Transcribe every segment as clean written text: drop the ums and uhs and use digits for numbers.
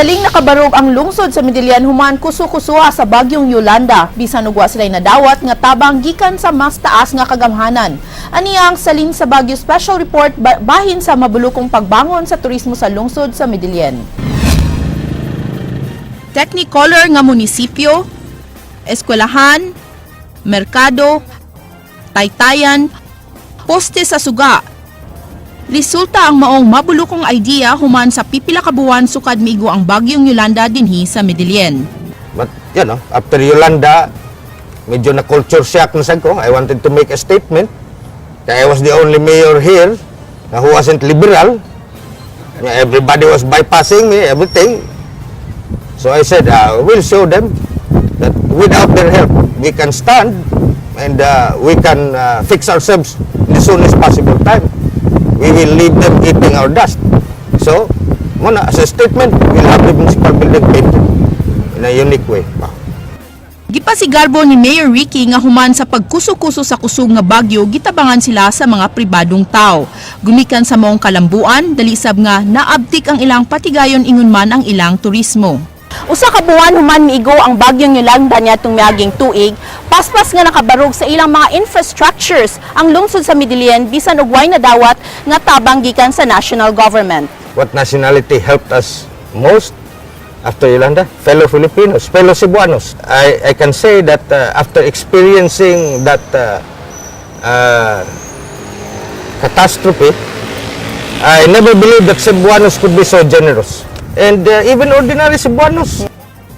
Madaling nakabarog ang lungsod sa Medellin human kusu-kusuha sa bagyong Yolanda, bisan og wa sila nadawat nga tabang gikan sa mas taas nga kagamhanan. Aniya ang Salin sa Bagyo Special Report bahin sa mabulukong pagbangon sa turismo sa lungsod sa Medellin. Technicolor nga munisipyo, eskwelahan, merkado, taytayan, poste sa suga. Resulta ang maong mabulukong idea human sa pipila ka buwan sukad miigo ang bagyong Yolanda dinhi sa Medellin. But after Yolanda, medyo na culture shock na sad ko. I wanted to make a statement. Kaya I was the only mayor here na who wasn't liberal. Everybody was bypassing me, everything. So I said, we'll show them that without their help, we can stand and we can fix ourselves in the soonest possible time. We will leave them eating our dust. So, muna, as a statement, we'll have the municipal building painted in a unique way. Gipasigarbo ni Mayor Ricky nga human sa pagkuso-kuso sa kusog nga bagyo, gitabangan sila sa mga pribadong tao. Gumikan sa maong kalambuan, dali sab nga naabtik ang ilang patigayon ingon man ang ilang turismo. Usa ka buwan human miigo ang bagyong Yolanda niadtong miaging tuig, paspas nga nakabarog sa ilang mga infrastructures ang lungsod sa Medellin bisan og way nadawat nga tabang gikan sa national government. What nationality helped us most after Yolanda? Fellow Filipinos, fellow Cebuanos. I can say that after experiencing that catastrophe, I never believed that Cebuanos could be so generous. And even ordinary Cebuanos.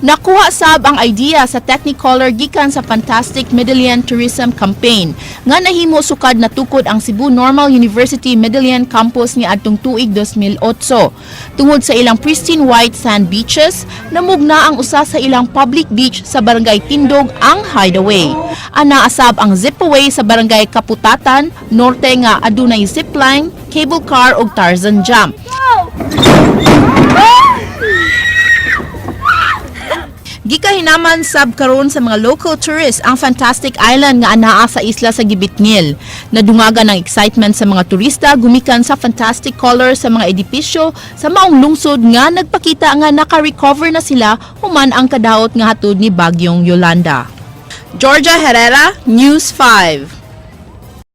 Nakuha sab ang idea sa Technicolor gikan sa Fantastic Medellin Tourism Campaign nga nahimo sukad natukod ang Cebu Normal University Medellin Campus niadtong tuig 2008. Tungod sa ilang pristine white sand beaches, namugna ang usa sa ilang public beach sa Barangay Tindog, ang Hideaway. Anaa sab ang Zipaway sa Barangay Kaputatan Norte nga adunay zipline, cable car ug Tarzan jump. Gikahinaman sab karon sa mga local tourists ang Fantastic Island nga anaa sa isla sa Gibitngil. Nadungagan ang excitement sa mga turista gumikan sa fantastic color sa mga edipisyo sa maong lungsod nga nagpakita nga naka-recover na sila human ang kadaot nga hatod ni Bagyong Yolanda. Georgia Herrera, News 5.